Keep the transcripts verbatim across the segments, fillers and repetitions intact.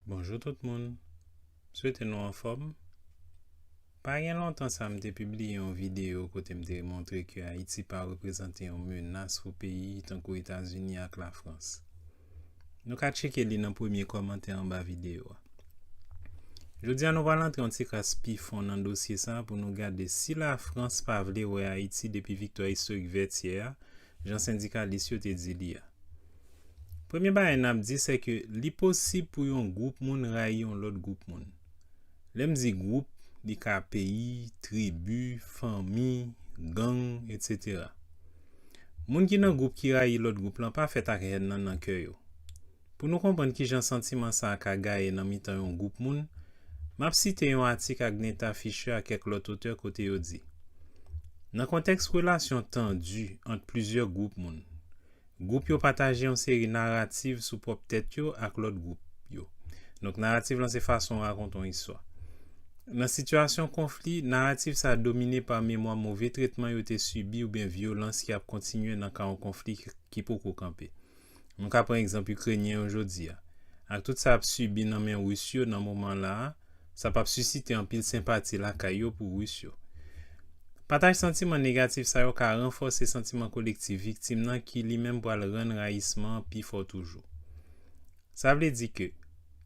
Bonjou tout moun. Swete nou anfòm. Pa gen lontan sa m te pibliye yon videyo kote m te montre ke Ayiti pa reprezante yon menas pou peyi tankou Etazini ak Lafrans. Nou ka tcheke li nan premye kòmantè anba videyo a. Jodi a nou pral antre yon ti kras pi fon nan dosye sa pou nou gade si Lafrans pa vle wè Ayiti depi viktwa istorik Vètyè a, jan sendikalis yo te di li a. Premye bagay n ap di se ke li posib pou yon gwoup moun rayi yon lòt gwoup moun. Lè m di gwoup, li ka peyi, tribi, fanmi, gang, etsetera. Moun ki nan gwoup ki rayi lòt gwoup lan pa fèt ak hèn nan nan kè yo. Pou nou konprann kijan santiman sa a ka gaye nan mitan yon gwoup moun, m ap site yon atik Agnetha Fisher ak kèk lòt otè kote yo di, nan kontèks relasyon tandi ant plizyè gwoup moun, gwoup yo pataje yon seri narativ sou pwòp tèt yo ak lòt gwoup yo. Donk, narativ lan se fason w rakonte yon istwa. Nan sitiyasyon konfli, narativ sa a domine pa memwa move tretman yo te sibi oubyen vyolans ki ap kontinye nan ka yon konfli ki, ki poko kanpe. Nou ka pran egzanp Ikrenyen yo jodi a. Ak tout sa y ap sibi nan men Ris yo nan moman la a, sa p ap sisite anpil senpati lakay yo pou Ris yo. Pataj santiman negatif sa yo ka ranfòse santiman kolektif viktim nan ki li menm pral rann rayisman an pi fò toujou. Sa vle di ke,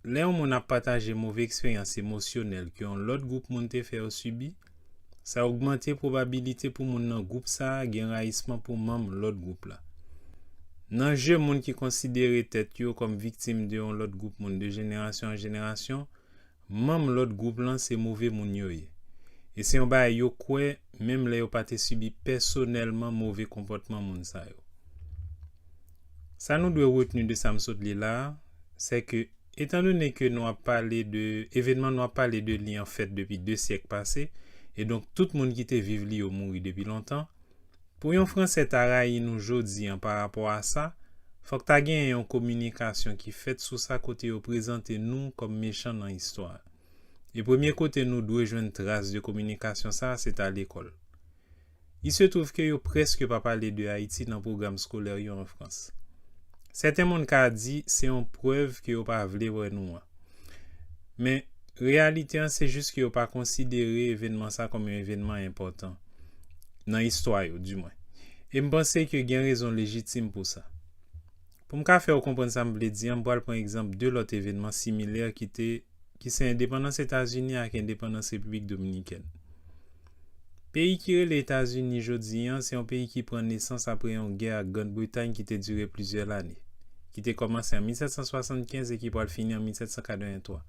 lè yon moun ap pataje move eksperyans emosyonèl ke yon lòt gwoup moun te fè yo sibi, sa ogmante pwobabilite pou moun nan gwoup sa a gen rayisman pou manm lòt gwoup la. Nan je moun ki konsidere tèt yo kòm viktim de yon lòt gwoup moun de jenerasyon an jenerasyon, manm lòt gwoup lan se move moun yo ye. E se yon bagay yo kwè, menm lè yo pa te sibi pèsonèlman move konpòtman moun sa yo. Sa nou dwe retni de sa m sot li la a, se ke, etandone ke nou ap pale de evènman nou ap pale de li an fèt depi de syèk pase, e donk tout moun ki te viv li yo mouri depi lontan, pou yon Fransè ta rayi nou jodi an pa rapò a sa, fòk ta genyen yon kominikasyon ki fèt sou sa kote yo prezante nou kòm mechan nan istwa a. E premye kote nou dwe jwenn tras de kominikasyon sa a, se ta lekòl. Il se trouve ke yo prèske pa pale de Ayiti nan pwogram skolè yo an Frans. Sèten moun ka di se yon prèv ke yo pa vle wè nou an. Men, reyalite an se jis ke yo pa konsidere evènman sa kòm yon evènman enpòtan nan istwa yo, dimwen. E m panse ke gen rezon lejitim pou sa. Pou m ka fè w konprann sa m vle di an, m pral pran egzanp de lòt evènman similè ki te, ki se endepandans Etazini ak endepandans Repiblik Dominikèn. Peyi ki rele Etazini jodi an, se yon peyi ki pran nesans apre yon gè ak Grann Bretay ki te dire plizyè lane, ki te kòmanse an mil sèt san swasannkenz e ki pral fini an mil sèt san katrevenntwa.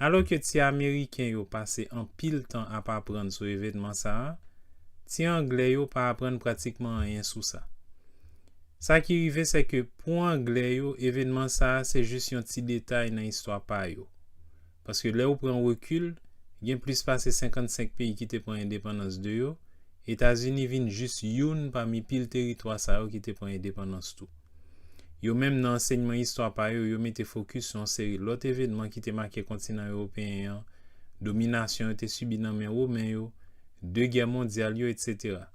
Alò ke ti Ameriken yo pase anpil tan ap aprann sou evènman sa a, ti Anglè yo pa aprann pratikman anyen sou sa. Sa ki rive, se ke pou Anglè yo, evènman sa a se jis yon ti detay nan istwa pa yo. Paske lè ou pran rekil, gen plis pase senkannsenk peyi ki te pran endepandans de yo, Etazini vin jis youn pami pil teritwa sa yo ki te pran endepandans tou. Yo menm nan ansèyman istwa pa yo, yo mete fokis sou yon seri lòt evènman ki te make kontinan ewopeyen an, dominasyon yo te sibi nan men Women yo, de gè mondyal yo, etsetera.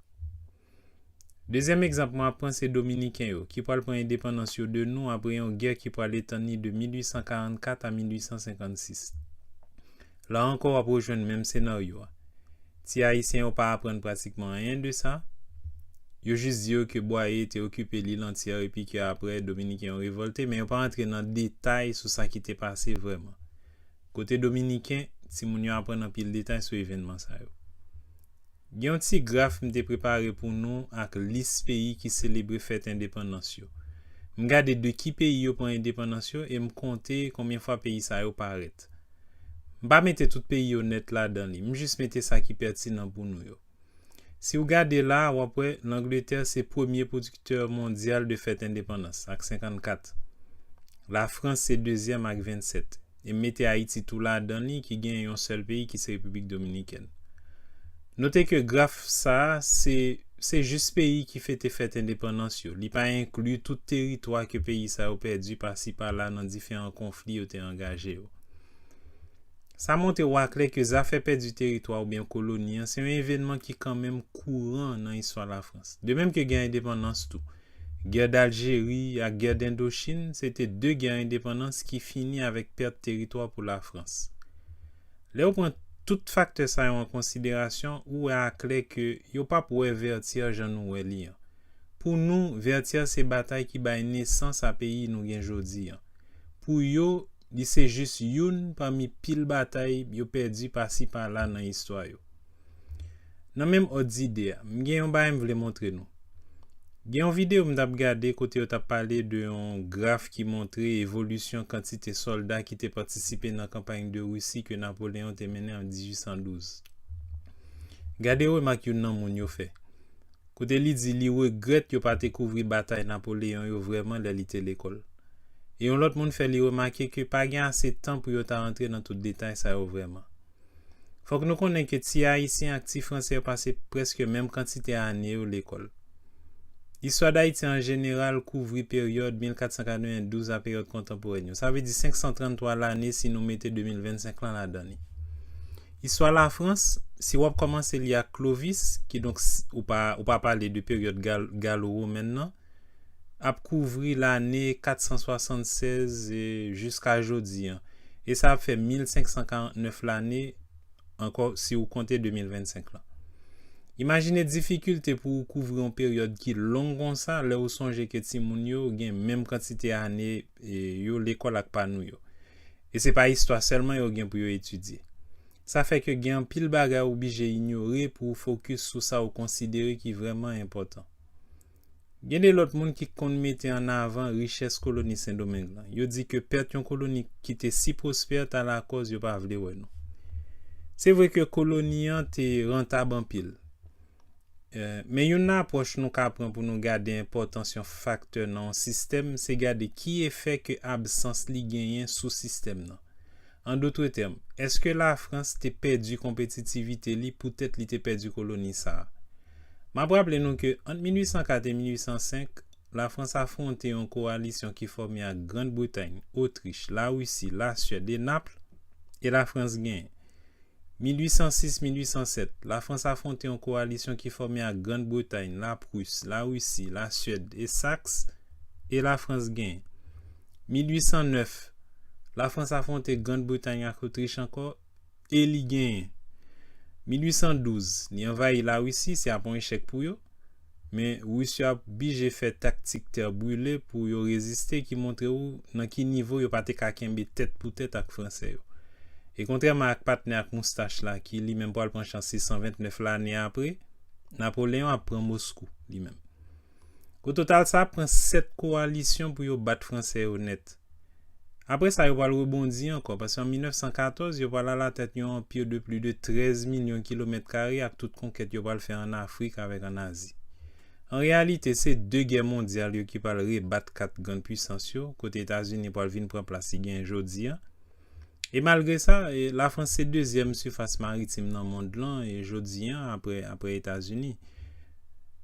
Dezyèm egzanp mwen ap pran se Dominiken yo, ki pral pran endepandans yo de nou apre yon gè ki pral etann li de mil uit san karannkat a mil uit san senkannsis. La ankò w ap rejwenn menm senaryo a. Ti Ayisyen yo pa aprann pratikman anyen de sa. Yo jis di yo ke Bwaye te okipe lil antyè epi ke apre Dominiken yo revòlte, men yo pa antre nan detay sou sa ki te pase vrèman. Kote Dominiken, timoun yo aprann anpil detay sou evènman sa yo. Gen yon ti graf m te prepare pou nou ak lis peyi ki selebre fèt endepandans yo. M gade de ki peyi yo pran endepandans yo e m konte konbyen fwa peyi sa yo parèt. M pa mete tout peyi yo nèt ladan li, m jis mete sa ki pètinan pou nou yo. Si w gade la a, w ap wè Langletè se premye pwodiktè mondyal de fèt endepandans ak senkannkat. Lafrans se dezyèm ak vennsèt. E m mete Ayiti tou ladan li ki gen yon sèl peyi ki se Repiblik Dominikèn. Note ke graf sa a se, se jis peyi ki fete fèt endepandans yo. Li pa enkli tout teritwa ke peyi sa yo pèdi pasi pala nan diferan konfli yo te angaje yo. Sa montre w aklè ke zafè pèdi teritwa oubyen koloni an se yon evènman ki kanmenm kouran nan istwa Lafrans. De menm ke gen endepandans tou. Gè d Aljeri ak gè d Endochin se te de gè endepandans ki fini avèk pèt teritwa pou Lafrans. Lè w pran tout faktè sa yo an konsiderasyon, ou wè aklè ke yo p ap wè Vètyè jan nou wè li an. Pou nou, Vètyè se batay ki bay nesans a peyi nou gen jodi an. Pou yo, li se jis youn pami pil batay yo pèdi pasi pala nan istwa yo. Nan menm òd ide a, m gen yon bagay m vle montre nou. Gen yon videyo m t ap gade kote yo t ap pale de yon graf ki montre evolisyon kantite sòlda ki te patisipe nan kanpay de Risi ke Napoleyon te mennen an dizuit san douz. Gade remak youn nan moun yo fè. Kote li di li regrèt yo pa te kouvri batay Napoleyon yo vrèman lè li te lekòl. E yon lòt moun fè li remake ke pa gen ase tan pou yo ta rantre nan tout detay sa yo vrèman. Fòk nou konnen ke ti Ayisyen ak ti Fransè yo pase prèske menm kantite ane yo lekòl. Istwa Dayiti an jeneral kouvri peryòd mil kat san katrevendouz a peryòd kontanporèn yo. Sa vle di senk san tranntwa lane si nou mete de mil vennsenk lan ladan li. Istwa Lafrans, si w ap kòmanse li ak Clovis, kidonk s- ou pa, ou pa pale de peryòd gal- galo-womèn nan, ap kouvri lane kat san swasannsèz e jiska jodi an. E sa ap fè mil senk san karantnèf lane ankò si w konte de mil vennsenk lan. Imajine difikilte pou w kouvri yon peryòd ki long konsa lè w sonje ke timoun yo gen menm kantite ane e, yo lekòl ak pa nou yo. E se pa istwa sèlman yo gen pou yo etidye. Sa fè ke gen anpil bagay ou blije inyore pou w fokis sou sa ou konsidere ki vrèman enpòtan. Gen de lòt moun ki konn mete an avan richès koloni Sendomeng lan. Yo di ke pèt yon koloni ki te si pwospè ta lakòz yo pa vle wè nou. Se vre ke koloni an te rantab anpil. Eh, men youn nan apwòch nou ka pran pou nou gade enpòtans yon faktè nan yon sistèm, se gade ki efè ke absans li genyen sou sistèm nan. An dotre tèm, èske Lafrans te pèdi konpetitivite li poutèt li te pèdi koloni sa a? M ap raple nou ke ant mil uit san kat e mil uit san senk, Lafrans afwonte yon kowalisyon ki fòme ak Grann Bretay, Otrich, Larisi, Laswèd e Nap, e Lafrans genyen. Mil uit san sis, mil uit san sèt, Lafrans afwonte yon kowalisyon ki fòme ak Grann Bretay, Lapris, Larisi, Laswèd e Saks, e Lafrans genyen. Mil uit san nèf, Lafrans afwonte Grann Bretay ak Otrich ankò, e li genyen. Mil uit san douz, li anvayi Larisi, se ap yon echèk pou yo. Men Ris yo ap blije fè taktik tè brile pou yo reziste, ki montre w nan ki nivo yo pa te ka kenbe tèt pou tèt ak Fransè yo. E kontrèman ak patnè ak moustach la, ki li menm pral pran chans li san ventnèf lane apre, Napoleyon ap pran Moskou, li menm. O total, sa ap pran sèt kowalisyon pou yo bat Fransè yo nèt. Apre sa, yo pral rebondi ankò, paske an mil nèf san katòz, yo pral alatèt yon anpi de plis de trèz milyon kilomèt kare ak tout konkèt yo pral fè ann Afrik avèk ann Azi. An reyalite, se de gè mondyal yo ki pral rebat kat grann pwisans yo, kote Etazini pral vin pran plas li genyen jodi an. E malgre sa, e, Lafrans se dezyèm sifas maritim nan mond lan, e jodi an, apre, apre Etazini.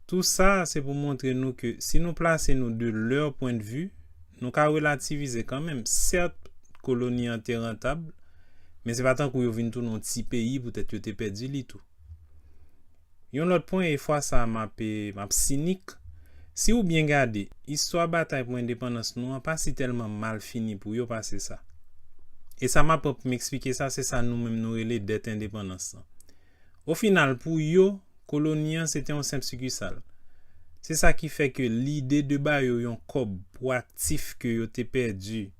Tou sa, se pou montre nou ke si nou plase nou de leur point de vue, nou ka relativize kanmenm. Sèt, koloni an te rantab, men se pa tankou yo vin tounen yon ti peyi poutèt yo te pèdi li tou. Yon lòt pwen, e fwa sa a m ap, e, m ap sinik. Si w byen gade, istwa batay pou endepandans nou an pa si tèlman mal fini pou yo pase sa. E sa m ap pran pou m eksplike sa, se sa nou menm nou rele dèt endepandans lan. O final, pou yo, koloni an se te yon senp sikisal. Se sa ki fè ke lide de ba yo yon kòb pou aktif ke yo te pèdi,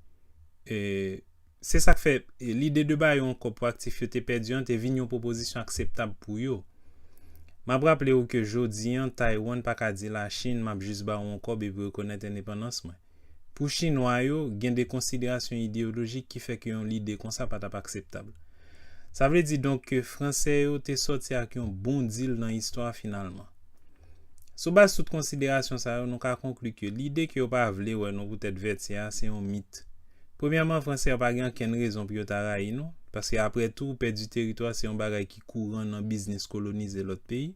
e, se sa k fè, e, lide de ba yo yon kòb pou aktif yo te pèdi an te vin yon pwopozisyon akseptab pou yo. M ap raple w ke jodi an, Taiwan pa ka di Lachin, "M ap jis ba w yon kòb epi rekonèt endepandans mwen." Pou Chinwa yo, gen de konsiderasyon ideyolojik ki fè ke yon lide konsa pa t ap akseptab. Sa vle di donk ke Fransè yo te sòti ak yon bon dil nan istwa a finalman. Sou baz tout konsiderasyon sa yo, nou ka konkli ke lide ke yo pa vle wè nou poutèt Vètyè a se yon mit. Premyèman, Fransè yo pa gen okenn rezon pou yo ta rayi nou, paske apre tou, pèdi teritwa se yon bagay ki kouran nan biznis kolonize lòt peyi.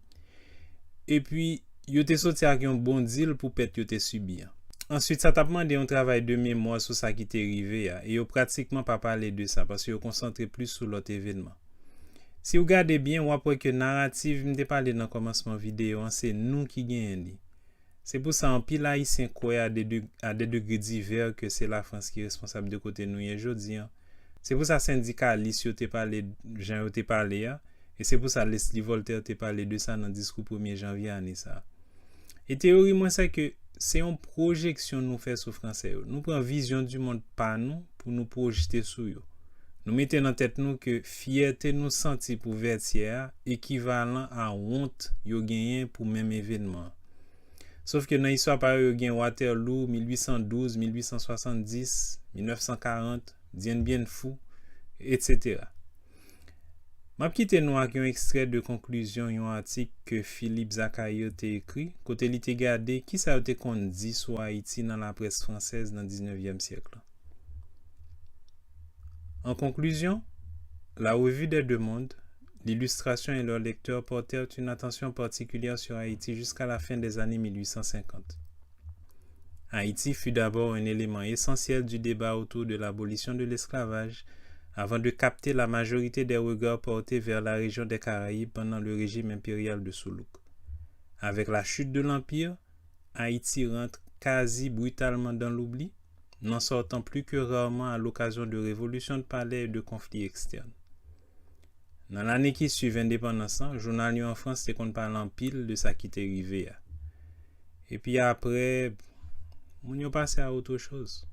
Epi, yo te soti ak yon bon dil pou pèt yo te sibi an. Answit, sa t ap mande yon travay de memwa sou sa ki te rive a, e yo pratikman pa pale de sa, paske yo konsantre plis sou lòt evènman. Si w gade byen, w ap wè ke narativ m te pale nan kòmansman videyo an, se nou ki genyen li. Se pou sa anpil Ayisyen kwè a de, de, à des degrés divers ke se Lafrans ki responsab de kote nou ye jodi an. Se pou sa sendikalis yo te pale jan yo te pale a, e se pou sa Leslie Voltaire te pale de sa nan diskou premye janvye ane sa a. E teyori mwen se ke se yon pwojeksyon nou fè sou Fransè yo. Nou pran vizyon di mond pa nou pou nou pwojte sou yo. Nou mete nan tèt nou ke fyète nou santi pou Vètyè a ekivalan a wont yo genyen pou menm evènman an. Sof ke nan istwa pa yo, yo gen Waterloo, mil uit san douz, mil uit san swasanndis, mil nèf san karant, Dien Bien Phu, etsetera. M ap kite nou ak yon ekstrè de konklizyon yon atik ke Philippe Zacharie te ekri, kote li te gade kisa yo te konn di sou Ayiti nan laprès fransèz nan diznevyèm syèk lan. En conclusion, la revue des deux mondes, l'illustration et leur lecteur portèrent une attention particulière sur Haïti jusqu'à la fin des années mille huit cent cinquante. Haïti fut d'abord un élément essentiel du débat autour de l'abolition de l'esclavage, avant de capter la majorité des regards portés vers la région des Caraïbes pendant le régime impérial de Soulouque. Avec la chute de l'Empire, Haïti rentre quasi brutalement dans l'oubli, n'en sortant plus que rarement à l'occasion de révolutions de palais et de conflits externes. Nan lane ki swiv endepandans lan, jounal yo an Frans te konn pale anpil de sa ki te rive a. Epi apre, moun yo pase a otre choz.